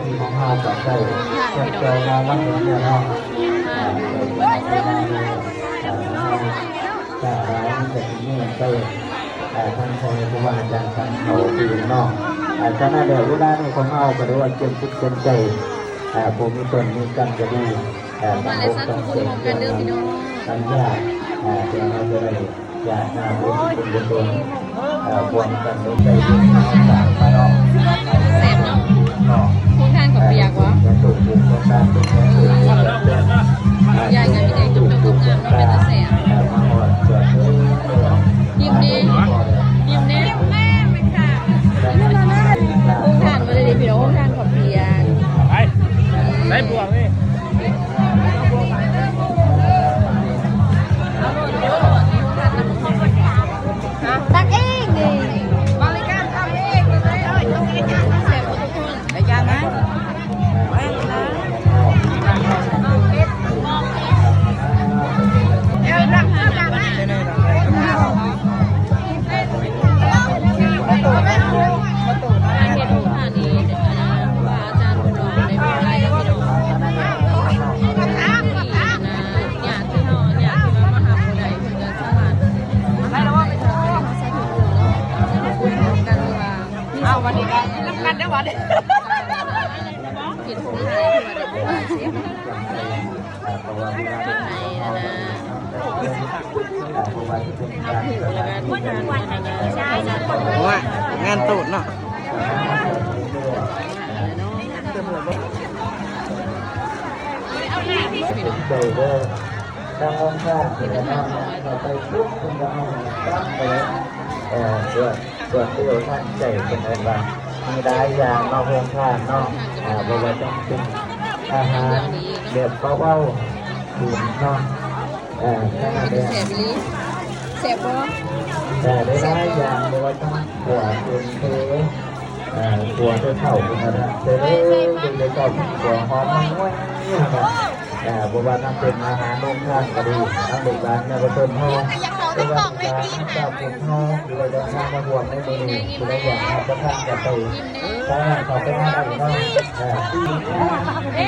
ທີ່ຂອງເຮົາກໍໄດ້ຈັດຈອງມາວັນນີ້ເນາະ ເວລານີ້ ເວລານີ້ ເວລານີ້ກໍຊິມີໄປ ເອີ ທາງພໍ່ແມ່ຄູບາອາຈານສັນເຂົາຕື່ມເນາະ ເອີ ສະນັ້ນແລ້ວເວລານີ້ຂອງເຮົາກໍຖືວ່າເກັບຈິດເກັບໃຈ ເອີ ຜູ້ມີຕົ້ນມີກັນກໍດີ ເອີ ມາແລ້ວ ສາທຸບຸນຮ່ວມກັນເດີພີ່ນ້ອງ ສັນຍາ ເອີ ທີ່ເຮົາຈະໄດ້ ຢາກນຳບຸນບຸນກຸນ ເອີ ຮ່ວມກັນໃນໃຈບຸນເຮົາສ້າງມາເນາະ ແຊບເນາະ ເນາະ ໂຮງທານເຂົ້າປຽກຫວາ ຢາຍກັນມີແດງຈົບໆ ງາມໆ ເນາະ ເປັນຕາແຊບ ເອີ ມາຮອດສ່ວນນີ້ ອີ່ມແດ່ ອີ່ມແດ່ ໂຮງທານມາເລີຍເດ້ພີ່ນ້ອງ ໂຮງທານເຂົ້າປຽກ ໄປ ໃສ່ບວກນີ້ ຕັກເອງນີ້ ບໍລິການຕັກເອງເລີຍ ໄດ້ຢ່າງນະ ໄປນະ ເອີ ນັກ ນັກ ນັກ ເອົາ ວັນນີ້ກໍນຳກັນເດີ້ ວັນນີ້ ເປັນຜູ້ໃຫຍ່ ເປັນຜູ້ໃຫຍ່ ເອີ ເພາະວ່າເວລາເຮົາເຮັດໃຫ້ ເອີ ເພາະວ່າຊິເປັນການ ໂອ້ຍ ງານໂຕດເນາະ ເປັນໃຈເດີ້ ທາງໂຮງທານເພິ່ນກໍເອົາເຂົ້າໄປປຸບ ເພິ່ນກໍເອົາຕັກໄປ ເອີ ສວດ ສວດເດວທາງໃຈ ເພິ່ນເອີ້ນວ່າ ມີຫຼາຍຢ່າງເນາະ ໂຮງທານເນາະ ເອີ ບໍ່ວ່າຈະເປັນອາຫານແບບເບົາໆ ເນາະ ເອີ ຂະໜາດແບບ ແຊບອີ່ຫຼີ ແຊບບໍ່? ເອີ ຫຼາຍຢ່າງ ບໍ່ວ່າຈະຂົວເປັນເພ ເອີ ຂົວແຕ່ເຊົ້າພຸ້ນນະ ແຕ່ເດີ ແຕ່ເຊົ້າ ຂົວຫອມຫວຍໆ ເອີ ບໍ່ວ່ານຳເປັນອາຫານໂຮງທານກໍດີ ທາງລູກຫຼານເຍົາວະຊົນເຮົາ ຫຼືວ່າລູກຫຼານເຈົ້າພວກເຮົາ ຫຼືວ່າຈະນຳມາຮ່ວມໃນມື້ນີ້ ຜູ້ໃດຢາກຮັບປະທານກໍໄປ ສາມາດເຂົ້າໄປຫາໄດ້ເນາະ ເອີ ເອີ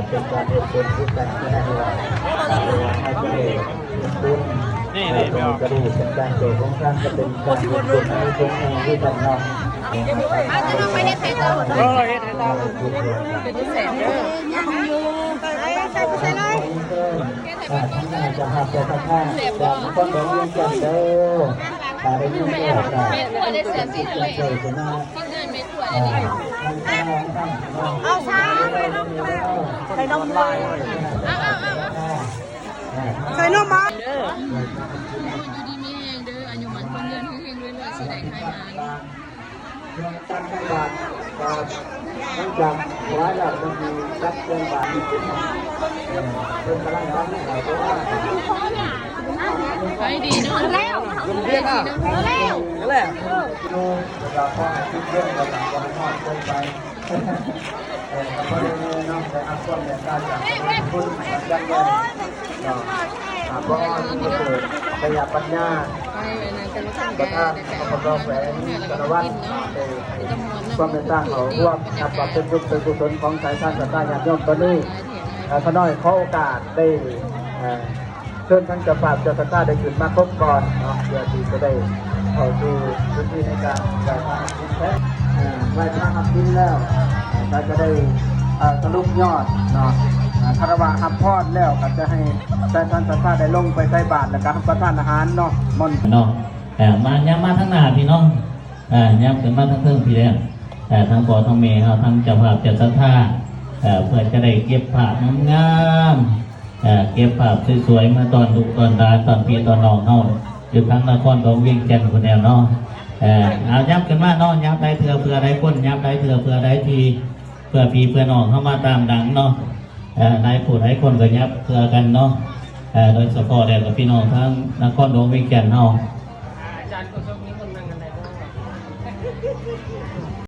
ເປັນການເຮັດບຸນຄືກັນ ເພື່ອໃຫ້ວ່າ ເອີ ເຮົາຈະໄດ້ ເປັນບຸນ ນີ້ ນີ້ ເອີ ເປັນການເກີດຂອງທ່ານ ກໍເປັນການເຮັດບຸນໃນຊ່ວງທີ່ຢູ່ກັນເນາະ ເອີ ເຮັດໃຫ້ເຈົ້າ ເອີ ເຮັດໃຫ້ເຈົ້າ ເປັນແສນເດີ ເອີ ທາງຄະນະເຈົ້າພາບເຈົ້າສັດທາຈາກນະຄອນຫຼວງວຽງຈັນເດີ ຖ້າໄດ້ຍິນແລ້ວກໍ ເປັນຜູ້ໄດ້ແສນສິເລີຍ ເອົາຊາ ໃສ່ນົມ ເອົາ ເອົາ ເອົາ ເອົາ ໃສ່ນົມມາ ເດີ ຢູ່ດີມີແຮງເດີ ອາຍຸໝັ້ນຂວັນຍືນ ເຮັງໆ ລວຍໆ ຊິໄດ້ຂາຍມາ ການໃສ່ບາດ ກໍຫຼັງຈາກຖວາຍແລ້ວ ເພິ່ນຊິຈັດເຄື່ອງບາດ ເອີ ເພິ່ນກຳລັງຕັດໃຫ້ເຮົາ ເພາະວ່າ ໄປດີເນາະ ແລ້ວ ເຮັດດີເນາະ ແລ້ວ ແລ້ວ ເວລາພໍໃຫ້ຈຸດເຢັນ ກໍຕ້ອງບໍ່ໃຫ້ຮອດເກີນໄປ. ເອີ ກໍພໍໄດ້ເນາະ ໄດ້ຮັບຄວາມເມດຕາຈາກພະເດຊພະຄຸນ ອາຈານໃຫຍ່ເນາະ ອາ ພໍ່ປະເສີດ ໄຊຍະປັນຍາ ປະທານ ອບຕ ແຂວງສາລະວັນ ໄດ້ໃຫ້ຄວາມເມດຕາເຂົ້າຮ່ວມຮັບບຳເພັນບຸນສ່ວນກຸສົນຂອງສາຍທານສັດທາຍາດໂຍມຕອນນີ້ ເອີ ຂ້ານ້ອຍຂໍໂອກາດໄດ້ ເອີ ເຊີນທັງເຈົ້າພາບເຈົ້າສັດທາໄດ້ຂຶ້ນມາຄົບກ່ອນເນາະ ເພື່ອທີ່ຈະໄດ້ເຂົ້າສູ່ພິທີໃນການໄຫວ້ພະຮັບສິນແທ້ ເອີ ໄຫວ້ພະຮັບສິນແລ້ວ ເອີ ກໍຈະໄດ້ ເອີ ສະຫຼຸບຍອດເນາະ ເອີ ຄາລະວະຮັບພອນແລ້ວ ກໍຈະໃຫ້ແຕ່ທ່ານສັດທາໄດ້ລົງໄປໃສ່ບາດ ແລ້ວກໍຮັບປະທານອາຫານເນາະ ມ່ອນ ເນາະ ເອີ ມາ ຍ່າງມາທາງໜ້າພີ່ນ້ອງ ເອີ ຍ່າງຂຶ້ນມາທາງເທິງພີ້ແລ້ວ ເອີ ທັງພໍ່ທັງແມ່ເຮົາ ທັງເຈົ້າພາບເຈົ້າສັດທາ ເອີ ເພື່ອຈະໄດ້ເກັບພາບງາມໆ ເອີ ເກັບພາບສວຍໆ ມາຕ້ອນລູກຕ້ອນຫຼານ ຕ້ອນພີ່ຕ້ອນນ້ອງເຮົາ ຢູ່ທາງນະຄອນຫຼວງວຽງຈັນພຸ້ນແລ້ວເນາະ ເອີ ເອົາ ຫຍັບຂຶ້ນມາເນາະ ຫຍັບໄດ້ເທື່ອເພື່ອໄດ້ຄົນ ຫຍັບໄດ້ເທື່ອເພື່ອໄດ້ທີ່ ເພື່ອພີ່ເພື່ອນ້ອງເຮົາມາຕາມຫຼັງເນາະ ເອີ ຫຼາຍຜູ້ຫຼາຍຄົນກໍຫຍັບເພື່ອກັນເນາະ ເອີ ໂດຍສະເພາະແລ້ວກໍພີ່ນ້ອງທາງນະຄອນຫຼວງວຽງຈັນເຮົາ